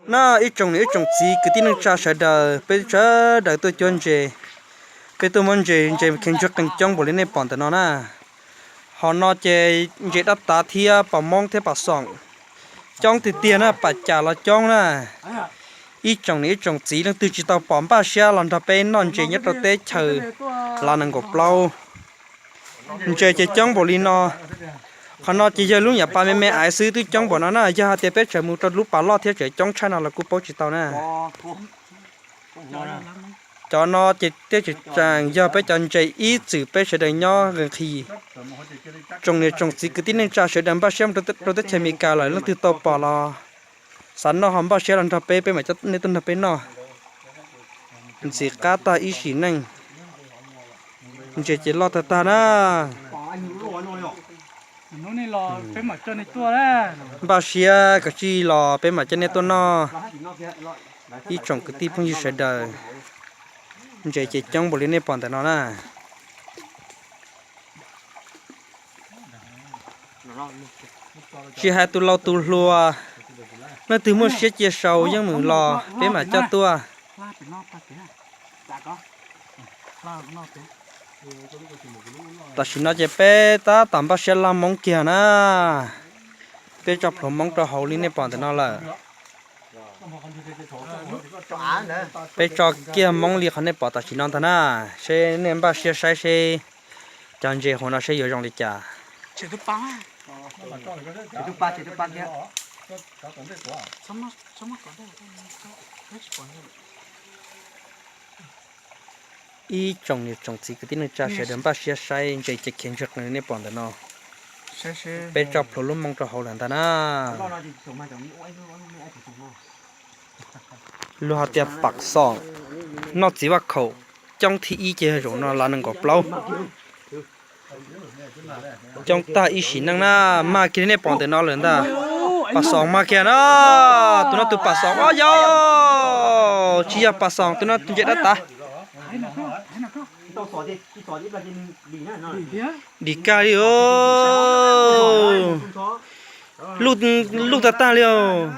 Na ib tsoom niam ib tsoom txiv kwv tij neej tsa sawv daws, peb sawv daws tuaj cuab ntses, peb tuaj muab ntses, ntses khiav ntsuag qees coob npaum li nej pom ntawm no na. Hauv no ces ntses dab tav thiab pos moob thiab pos xoom coob tiag tiag na, pam cas los coob na. Ib tsoom niam ib tsoom txiv leej twg tsis tau pom npaj siab los nrog peb noj ntses nyob rau teb chaws Lav Nees Nkaum Plaub. Ntses ces coob npaum li no. Qhov no ces yog lub nyuam pas me me aiv xwb twb coob npaum no na, yog hais tias peb tseem mus rau lub pas loj thiab tseem coob tshaj no los kuj paub tsis tau na. Cov no ces thiaj tseem tseem yog peb cov ntses ib txwm peb sawv daws nyob nqhis nqhis. Tsoom niam tsoom txiv kwv tij neej tsa sawv daws npaj siab mus rau teb chaws Amelikas lawm, leej twg tau pom los xav noj ho npaj siab los nrog peb, peb mam coj nej tuaj nrog peb noj. Ntxim qab tag ib sim neej. Ntses ces loj tag tag na. Npaj siab kav tsij los peb mam coj nej tuaj noj. Ib tsoom kwv tij phooj ywg sawv daws, ntses ces coob npaum li nej pom ntawm no na. Tsis hais tus laus tus hluas, leej twg muaj siab cia sau yeej meem los peb mam coj tuaj. Tam sim no ces peb tab tom npaj siab laj moob kiag na. Peb tso plhuav moob rau hauv li nej pom ntawm no lawm. Peb tso kiag moob li qhov nej pom tam sim no ntag na. Seb nej npaj siab saib seb cov ntses hauv no seb yuav zoo li cas. Ib tsoom niam tsoom txiv kwv tij neej tsa sawv daws npaj siab saib ntses ces khiav ntsuag qees li nej pom ntawm no. Peb tso plhuav lub moob rau hauv lawm ntag na. Luag hais tias pam xoom noj txiv vaj khaum coob thib ib ces zaum no Lav Nees Nkaum Plaub. Coob tag ib sim neej na, mag kiag li nej pom ntawm no lawm ntag. Pam xoom mag kiag na, tus no tus pam xoom os yog, tsis yog pam xoom, tus no tus ntses dab tav. Dim kag li os. Luj tag tag li os.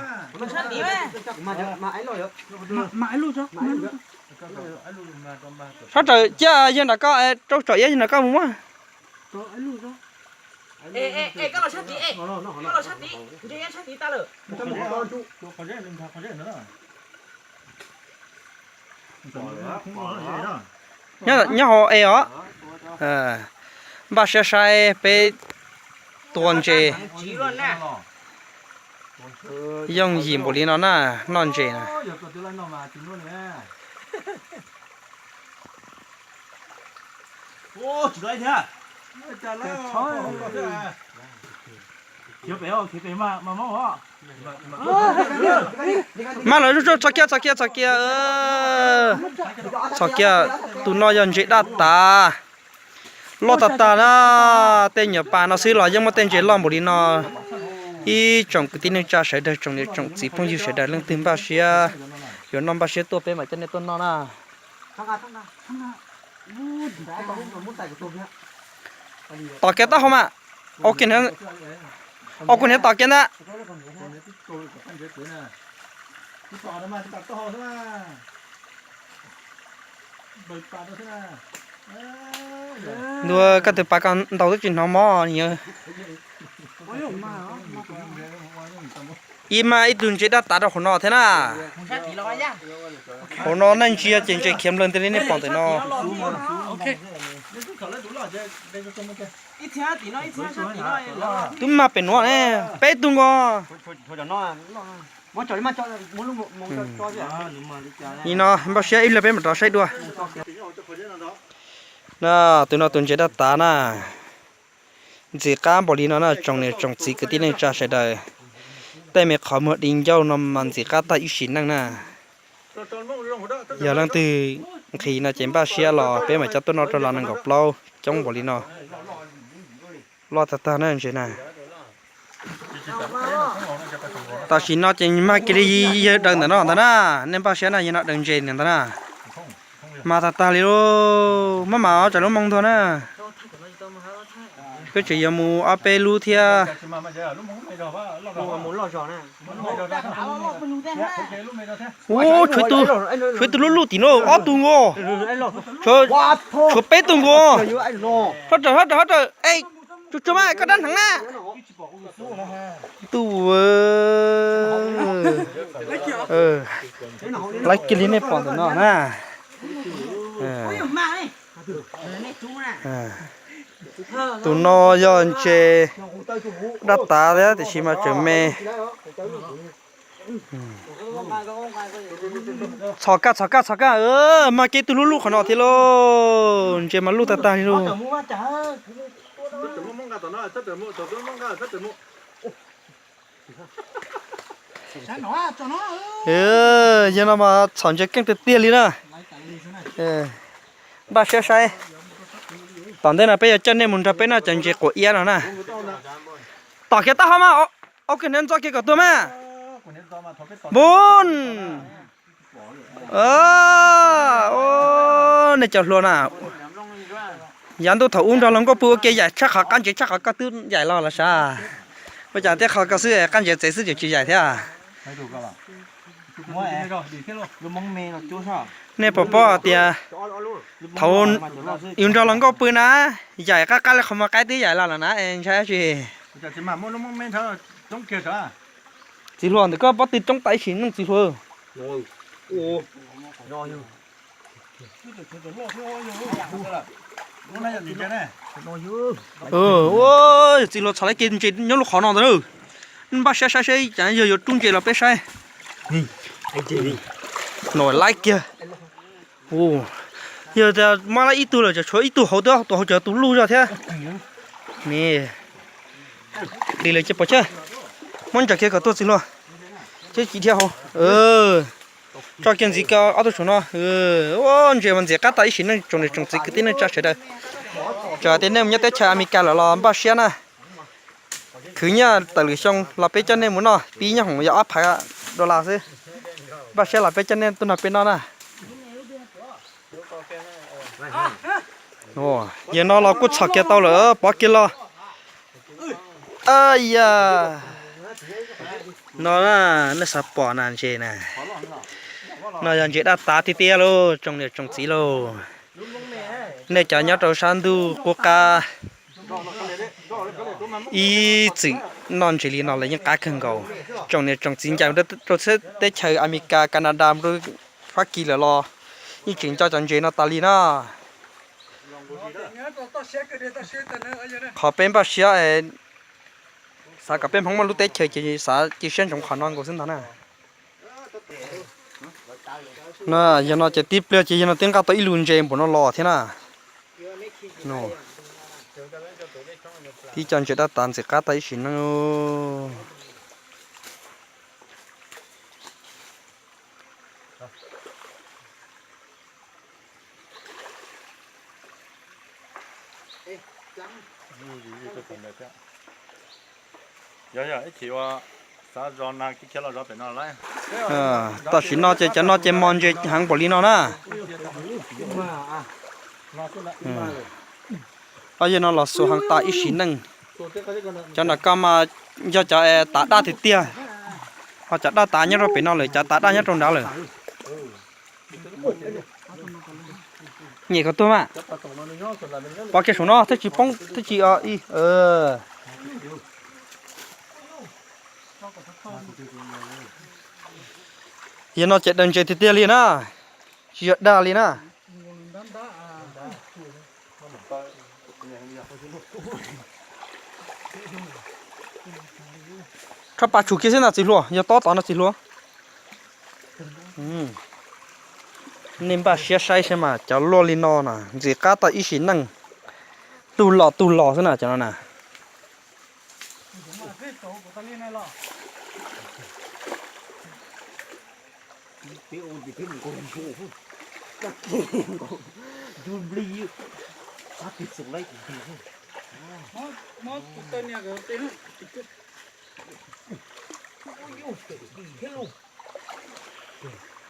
Sab raws ciaj yawg nram koj, rau tsom iab yawg nram koj mus muab. Nyob hauv es os. Npaj siab saib peb tua ntses. Yooj yim npaum li no na, noj ntses na. Maj los, txhos kiag, txhos kiag, txhos kiag. Txhos kiag, tus no yog ntses daj tav. Loj tag tag na, tej nyuam pas no xwb los yeej muaj tej ntses loj npaum li no. Ib tsoom kwv tij neej tsa sawv daws, tsoom niam tsoom txiv phooj ywg sawv daws, leej twg npaj siab yuav noj npaj siab tuaj peb mam coj nej tuaj noj na. Tom kiag taub hau mas. Ua kuv niam tom kiag ntag. Ntua koj tus pas ko ntaus twb tsis hnov mob. Ib mag ib tug ntses daj tav rau hauv no thiab na. Hauv no nej ntsia ces ntses khiav nplawg ntiag li nej pom ntawm no. Twb mag pem nuav ne, peb tug nkaus. Nim no npaj siab ib pliag peb mam rov saib dua. Na, tus no tus ntses daj tav na. Ntxim qab npaum li no na tsoom niam tsoom txiv kwv tij neej tsa sawv daws. Tej me qhov muag di ncauj no mas ntxim qab tag ib sim neej na. Yog leej twg nqhis no ces npaj siab los peb mam coj tuaj noj rau los nees nkaum plaub coob npaum li no. Loj tag tag na ntses na. Tam sim no ces mag kiag li yawg daws ntawm no ntag na, nej npaj siab na, yawg no daws ntses ntag na. Mag tag tag li lauj, maj mam tsam lub moo ntuag na. Peb tseem yuav mus ob peb lub thiab. Ub, tshuav tus lub lub tim no ob tug nkaus. Tshuav peb tug nkaus. Hab rawm, hab rawm, hab rawm. Es, tsuag tsuag mas koj dab hneev na. Tub, lawv kiag li nej pom ntawm no na. Tus no yog ntses dab tav thiab tiam sis mas tseem me. Txhos kaj, txhos kaj, txhos kaj, mas kev tug lub lub qhov no thiab lauj, ntses mas luj tag tag li lauj. Yog no mas txhom ntses keej tiag tiag li na. Npaj siab saib. Tom ntej no peb yuav coj nej mus nrog peb noj cov ntses quav iab no na. Tom kiag taub hau mas, ua kiag hniav ntxo kiag kom tuag mas. Npun. Nej cov hluas na, yav ntuj thaum ub nrog luag nkauj pw ua ke yaim tshaj qhov qab ntses tshaj qhov koj twb yaim los los sav. Ua cas tej qhov koj xwb qab ntses txev xwb ces tsis yaim thiab. Nej puas paub hais tias thaum yus nrog luag nkauj pw na, yaim qab qab li qhov muag qaib twb yaim los lawm na es ntshai dab tsi. Txiv hluas ntawm koj pob tw coob tas ib sim neej txiv hluas. Txiv hluas txhom lawv kev ntses nyob lub qhov no ntag. Npaj siab saib seb cas yog yuav rub ntses los peb saib. No laib kiag. Yog tias muab lawm ib tug lawm tsam tshuav ib tug hauv twb, tus hauv tsam tus luj zog thiab. Nim, dim lawm ces pom tseg. Muab ntsaws kiag kom tuag txiv hluas. Ceb ci dhia hauv. Tso kiag ntxiv ko ob tug saum no. Ua ntses mas ntxim qab tas ib sim neej tsoom niam tsoom txiv kwv tij neej tsa sawv daws. Txawm tias nej mus nyob teb chaws Amelikas lawm los npaj siab na. Khwv nyiaj tawm lwm xyoo los peb coj nej mus noj, pib nyob hoom yog ob phav dollar xwb. Npaj siab los peb coj nej tuaj nrog peb noj na. Yog no los kuj txhom kiag tau lawm, pov kiag los. Yog no nej xav pom na ntses na, no yog ntses daj tav tiag tiag lauj tsoom niam tsoom txiv lauj. Nej cov nyob rau sab ntuj qub qab ib txwm noj ntses li no lawm yeej qab kawg nkaus. Tsoom niam tsoom txiv ncaim rau txhiab teb chaws Amelikas, Canada, rau Fab Kis lawm los yeej tseem nco cov ntses no tas li na. Qhov peb npaj siab xav kom peb Hmoob muaj lub teb chaws ces xav cia siab ntsoov qhov no nkaus xwb ntag na. Na, yog no ces tib pliag ces yog no twb nqa tau ib lub ntses npaum no los thiab na. Tib co ntses daj tas ntxim qab tas ib sim neej. Tam sim no ces cov no ces mos ntses heev npaum li no na. Ob yawg no los xuas heev tas ib sim neej. Cov nram ko mas yog cov tav daj tiag tiag, ho cov daj tav nyob rau pem no lawm, cov tav daj nyob rau nrad lawm. Nyem kom tuag mas. Pov kiag saum no thiaj tsis poob thiaj tsis. Yog no ces daws ntses tiag tiag li na, tsis yog dag li na. Rho pas tshum kiag xwb ntag txiv hluas, yog tob tod no txiv hluas. Nej npaj siab saib saib mas cov luaj li no na ntxim qab tau ib sim neej. Tug los tug los xwb na cov no na.